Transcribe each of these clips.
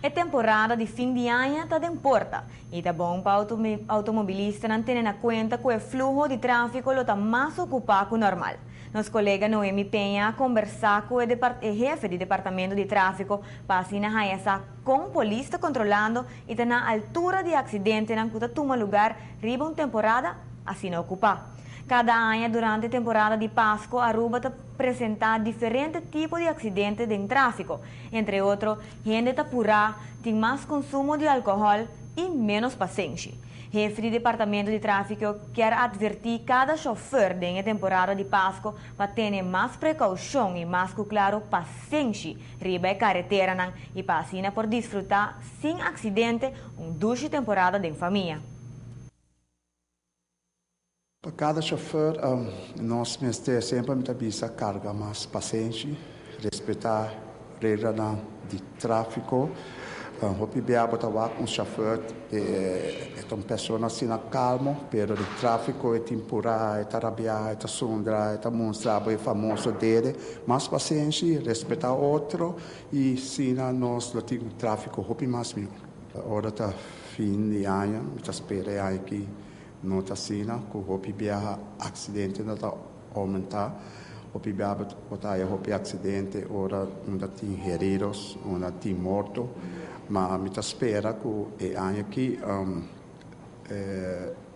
E temporada di fin di aña ta den porta y ta bon pa automobilistanan tene na cuenta cu e fluho di trafico lo ta mas ocupa cu normal. Nos colega Noemi Peña a combersa cu e hefe di Departamento di Trafico pa asina haya sa con polis ta controlando y ta na altura di accidentenan cu ta tuma lugar riba un temporada asina ocupa. Cada aña durante temporada di Pasco, Aruba ta presenta diferente tipo di accidente den trafico. Entre otro, hende ta pura, tin mas consumo di alcohol y menos pasenshi. Hefe di Departamento di Trafico kier adverti cada chauffeur den temporada di Pasco pa tene mas precaucion y mas cu claro pasenshi riba e careteranan y pa asina por disfruta sin accidente un dushi temporada den famia. Pa cada chauffeur, nos mester semper ta bisa carga mas pasenshi, respeta regla di trafico. Hopi bia bo ta wak un chauffeur e un persona asina calmo, pero di trafico e tin pura, e ta rabia, e ta zundra, e ta mustra e famoso dede. Mas pasenshi, respeta otro y asina nos lo tin un trafico hopi mas miho. Ora ta fin di aña, ta spera aki no ta asina, cu hopi biaha accidente no ta aumenta. Hopi biaha bo ta haya hopi accidente ora unda tin heridos, unda tin morto. Ma mi ta spera cu e aña aki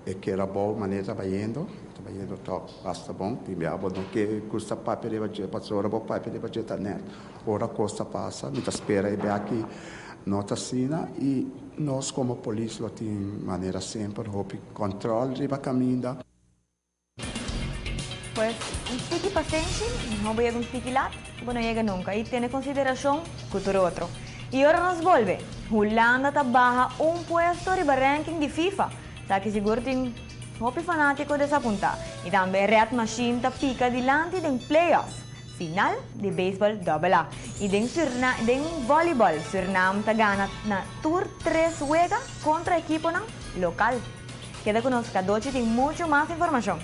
e keda bon manera ta bayendo, ta bayendo top, basta bon. Tin biaha bo no ke gusta papia riba dje, pasobra ora bo papia riba dje ta net. Ora cos ta pasa, mi ta spera e biaha aki no ta asina y nos como polis lo tin manera semper hopi control riba caminda. Pues, un tiki pasenshi, no bo yega un tiki lat, bo no yega nunca. Y tene consideracion cu tur otro. Y ora nos bolbe, Hulanda ta baha un puesto riba ranking di FIFA. Esaki sigur tin hopi fanatico desapunta. Y tambe Red Machine ta pica dilanti den playoff final di baseball Double A. Y den volleyball, Suriname ta gana na tur tres wega contra equiponan local. Keda cu nos, Cadochi tin mucho mas informacion.